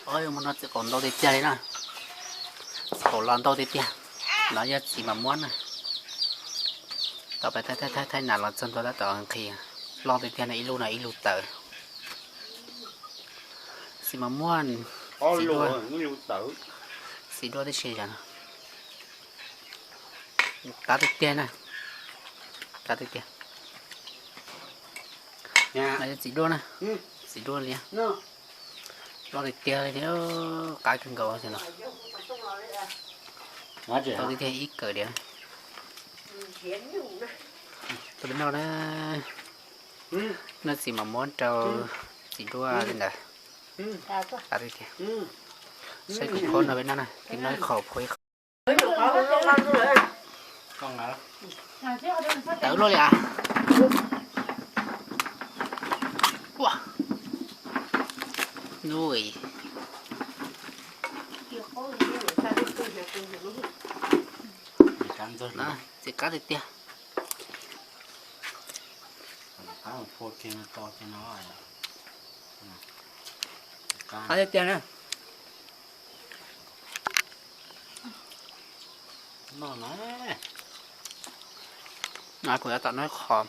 Mus no txiv qaub ntau tiag tiag li na. Txiv qaub los ntau tiag tiag. No yog txiv mas muab na. Tau peb thaij thaij thaij thaij nas los txog ntua tab tom nqhis. Loj tiag tiag no, ib lub no ib lub tawm. Txiv mas muab, txiv duaj, txiv duaj tib si no. Qab tiag tiag na. Qab tiag tiag. No yog txiv duaj na. Txiv duaj liab. Loj tiag tiag li thiab, qab kawg nkaus xwb no. Tau tiag tiag ib kawm diam. Tus peb noj na. Noj txiv mas muab rau txiv duaj li ntawd. Qab tiag tiag. Saib kuv phob no peb noj na, kuv noj ib qho phob ib qho. Tawv luaj li as. Ua, nub, txiv qab tiag tiag. Qab tiag tiag na. Kuv tab tom noj qho.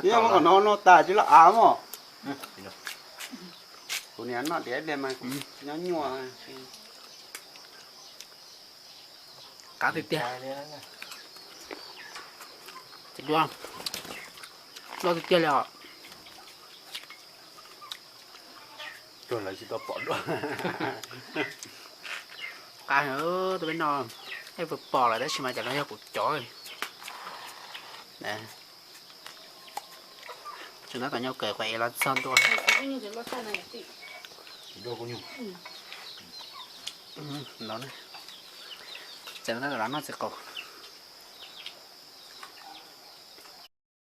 Yeej muaj no, no tas tsis laj av mog. Kuv niam noj diav ib pliag mas nyob nyuaj. Qab tiag tiag. Txiv duaj, loj tiag tiag li os. Cuag lawv tsis tau pom dua. Qab heev, tus peb no, nej puas pom lawm tab sis mas cov no yog kuv cov. Tseem tab tom nyuam kawm qhov es los txog ntua. Tseem tab tom los noj txiv qaub.